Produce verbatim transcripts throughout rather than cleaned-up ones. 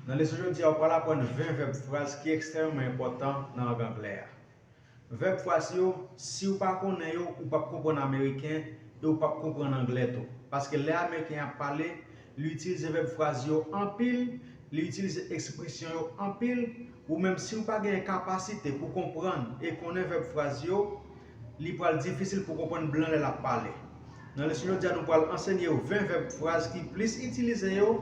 Nan leson jodi a, ou pral aprann ven vèb fraz ki ekstrèmeman enpòtan nan lang anglè a. Vèb fraz yo, si w pa konnen yo, ou p ap konprann ameriken e ou p ap konprann anglè tou. Paske lè ameriken ap pale, li itilize vèb fraz yo anpil, li itilize ekspresyon yo anpil, ou menm si w pa gen kapasite pou konprann e konnen vèb fraz yo, li pral difisil pou konprann blan lè l ap pale. Nan leson jodi a, nou pral ansenye w ven vèb fraz ki plis itilize yo,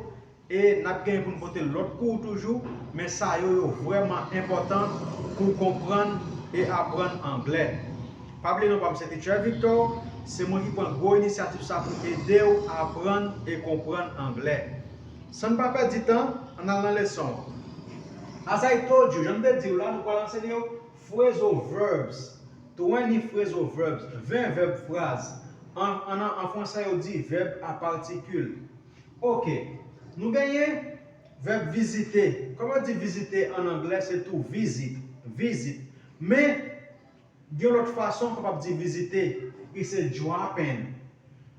e n ap genyen pou n pote lòt kou toujou, men sa yo, yo vrèman enpòtan pou w konprann e aprann anglè. Pa bliye non pa m se Teacher Victor, se mwen ki pran gwo inisyativ sa pou ede w aprann e konprann anglè. San n pa pèdi tan, ann al nan leson an. As I told you, jan m te di w la, nou pral ansenye w phrasal verbs, twenty phrasal verbs, ven vèb fraz. An, an, an fransè, yo di vèb a patikil. Oke, nou genyen vèb vizite. Kòman yo di vizite an anglè? Se to visit, visit. Men, gen lòt fason w kapab di vizite, ki se drop in.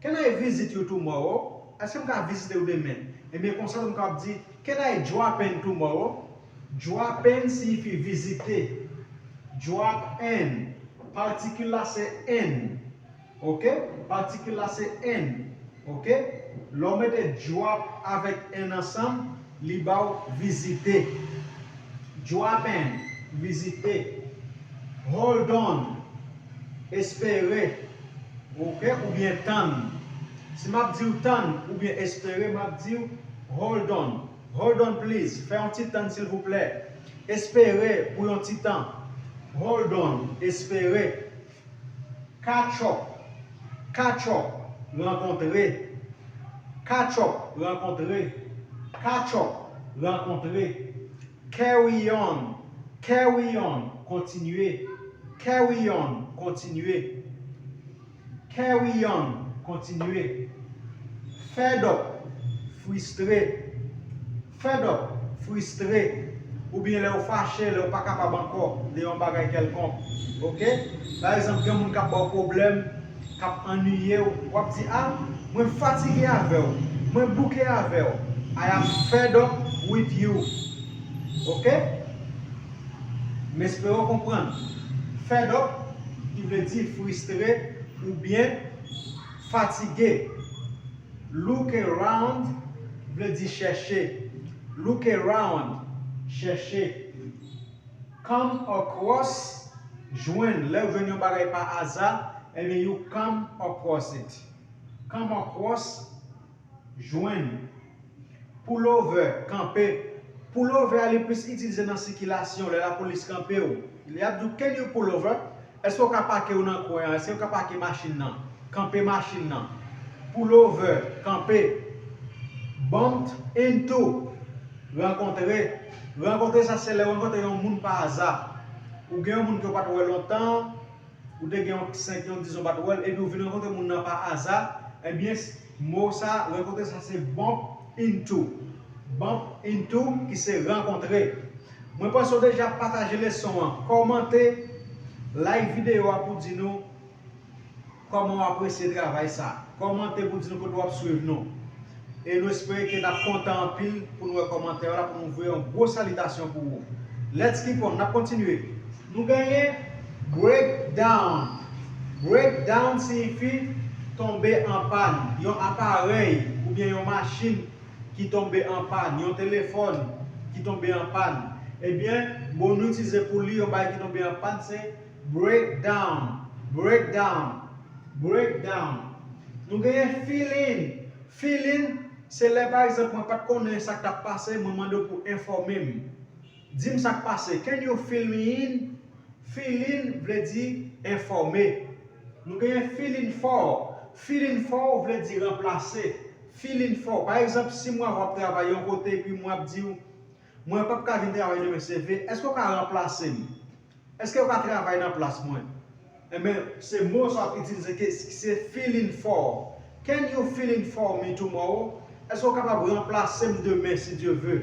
Can I visit you tomorrow? Èske m ka vizite w demen? Ebyen, konsa tou m kapab di, can I drop in tomorrow? Drop in siyifi vizite. Drop in. Patikil la se in. Oke? Patikil la se in. Oke? Lè w mete drop avèk in ansanm, li ba w vizite. Drop in, vizite. Hold on, espere. Oke? Oubyen tann. Si m ap di w tann oubyen espere, m ap di w hold on. Hold on, please. Fè yon ti tann, silvouplè. Espere pou yon ti tan. Hold on, espere. Catch up. Catch up, rankontre. Catch up, rankontre. Catch up, rankontre. Carry on. Carry on, kontinye. Carry on, kontinye. Carry on, kontinye. Fed up, fristre. Fed up, fristre. Oubyen lè w fache, lè w pa kapab ankò de yon bagay kèlkonk. Oke? Pa egzanp, gen moun k ap ba w pwoblèm, k ap annuiye w, w ap di, a, mwen fatige avè w, mwen bouke avè w. I am fed up with you. Oke? M espere w konprann. Fed up, ki vle di fristre oubyen fatige. Look around vle di chèche. Look around, chèche. Come across, jwenn. Lè w jwenn yon bagay pa aza, ebyen, you come across it. Come across, jwenn. Pull over, kanpe. Pull over a, li plis itilize nan sikilasyon, lè lapolis kanpe w. Lè y ap di w, can you pull over? Èske w ka pake w nan kwen an? Èske w ka pake machin nan? Kanpe machin nan. Pull over, kanpe. Bump into, rankontre. Rankontre sa se lè w rankontre yon moun pa aza. Ou gen yon moun ke w pa t wè lontan, ou te gen yon senk, yon diz, ou pa t wè l, epi w vin rankontre moun nan pa aza, ebyen, mo sa, rankontre sa se bump into. Bump into, ki se rankontre. Mwen panse w deja pataje leson an, kòmante, like videyo a pou di nou kòman w apresye travay sa. Kòmante pou di nou kote w ap swiv nou. E nou espere ke n ap kontan anpil pou nou wè kòmantè w la, pou nou voye yon gwo salitasyon pou ou. Let's keep on, n ap kontinye. Nou genyen breakdown. Breakdown siyifi tonbe an pàn. Yon aparèy oubyen yon machin ki tonbe an pàn, yon telefòn ki tonbe an pàn. Ebyen, mo nou itilize pou li yon bagay ki tonbe an pàn se breakdown, breakdown, breakdown. Nou genyen fill in. Fill in, se lè, pa egzanp, mwen pa t konnen sa k t ap pase, mwen mande w pou enfòme m. Di m sa k pase. Can you fill me in? Fill in vle di enfòme. Nou genyen fill in for. Fill in for vle di ranplase. Fill in for. Pa egzanp, si mwen avè w ap travay yon kote, epi mwen ap di w, mwen p ap ka vin travay demen, se vre, èske w ka ranplase m? Èske w ka travay nan plas mwen? Enben, se mo sa w ap itilize ki se fill in for. Can you fill in for me tomorrow? Èske w kapab ranplase m demen, si Dye ve?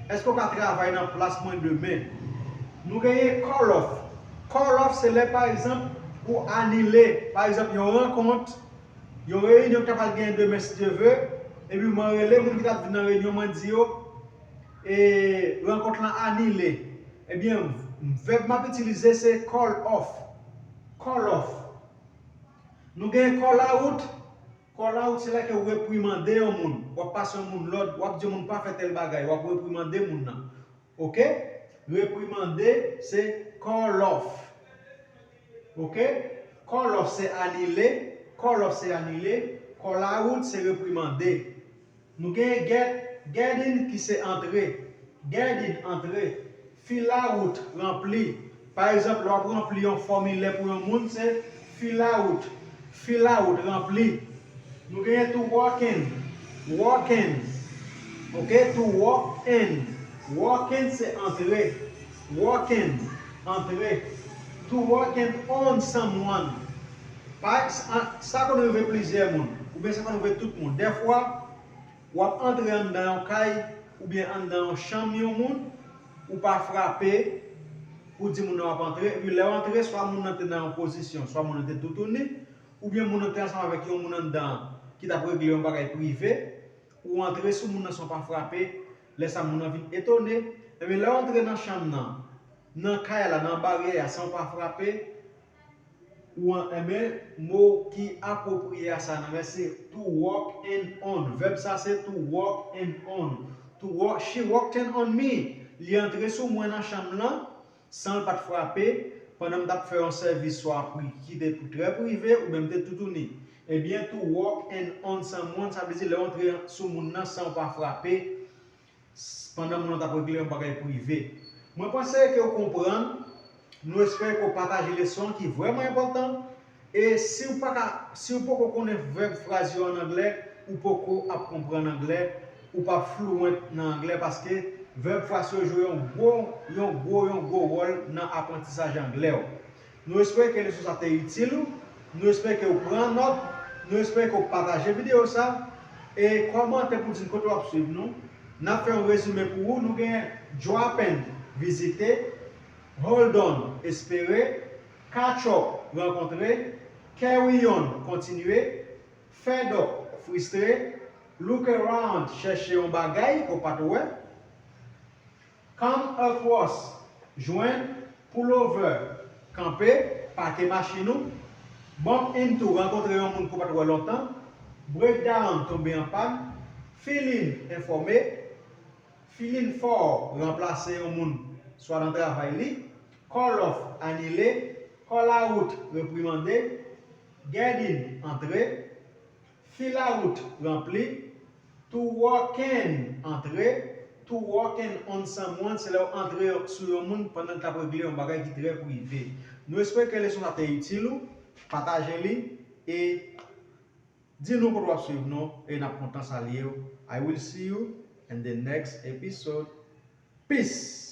Èske w ka travay nan plas mwen demen? Nou genyen call off. Call off, se lè, pa egzanp, ou anile, pa egzanp, yon rankont, yon reyinyon ki ta pral genyen demen, si Dye ve, epi mwen rele moun ki t ap vin nan reyinyon, mwen di yo, E rankont lan anile. Ebyen, vèb m ap itilize se call off. Call off. Nou gen call out. Call out se lè ke w reprimande yon moun. W ap pase yon moun lòd, w ap di yon moun pa fè tèl bagay, w ap reprimande moun nan. Oke? Reprimande se call off. Oke? Call off se anile, call off se anile, call out se reprimande. Nou gen get, get in ki se antre. Get in, antre. Fill out, ranpli. Pa egzanp, lè w ap ranpli yon fòmilè pou yon moun, se fill out. Fill out, ranpli. Nou genyen to walk in. Walk in. Oke, to walk in. Walk in se antre. Walk in, antre. To walk in on someone. Pa, sa, sa konn rive plizyè moun, oubyen sa konn rive tout moun. Dèfwa, w ap antre anndan yon kay, oubyen anndan yon chanm yon moun, ou pa frape pou di moun nan w ap antre. Epi lè w antre, swa moun nan te nan yon pozisyon, swa moun nan te toutouni, oubyen moun nan te ansanm avèk yon moun anndan ki t ap regle yon bagay prive, ou antre sou moun nan san w pa frape, lè sa moun nan vin etone. Ebyen, lè w antre nan chanm nan, nan kay la, nan baryè a, san w pa frape, ou an, ebyen, mo ki apwopriye a sa nan anglè se to walk in on. Vèb sa se to walk in on. To walk, she walked in on me. Li antre sou mwen nan chanm lan, san l pa t frape, pandan m t ap fè yon sèvis swa pri, ki te trè prive, oubyen m te toutouni. Ebyen, to walk in on someone, sa vle di lè w antre sou moun nan san w pa frape, s-, pandan moun nan t ap regle yon bagay prive. Mwen panse ke w konprann, nou espere ke w pataje leson an ki vrèman enpòtan. E si w pa ka, si w poko konnen vèb fraz yo an anglè, ou poko ap konprann anglè, ou p ap fluent nan anglè, paske vèb fraz yo jwe yon gwo, yon gwo, yon gwo wòl nan aprantisaj anglè w. Nou espere ke leson sa te itil ou, nou espere ke w pran nòt, nou espere ke w pataje videyo sa, e kòmante pou di n kote w ap swiv nou. N ap fè yon rezime pou ou, nou gen drop in, vizite, hold on, espere, catch up, rankontre, carry on, kontinye, fed up, fristre, look around, chèche yon bagay ke w pa t wè, come across, jwenn, pull over, kanpe, pake machin ou, bump into, rankontre yon moun ke w pa t wè lontan, break down, tonbe an pàn, fill in, enfòme, fill in for, ranplase yon moun swa nan travay li, call off, anile, call out, reprimande, get in, antre, fill out, ranpli, to walk in, antre, to walk in on someone, se lè w antre sou yon moun pandan l t ap regle yon bagay ki trè prive. Nou espere ke leson sa te itil ou, pataje li, e di nou kote w ap swiv nou, e n ap kontan salye w. I will see you in the next episode. Peace!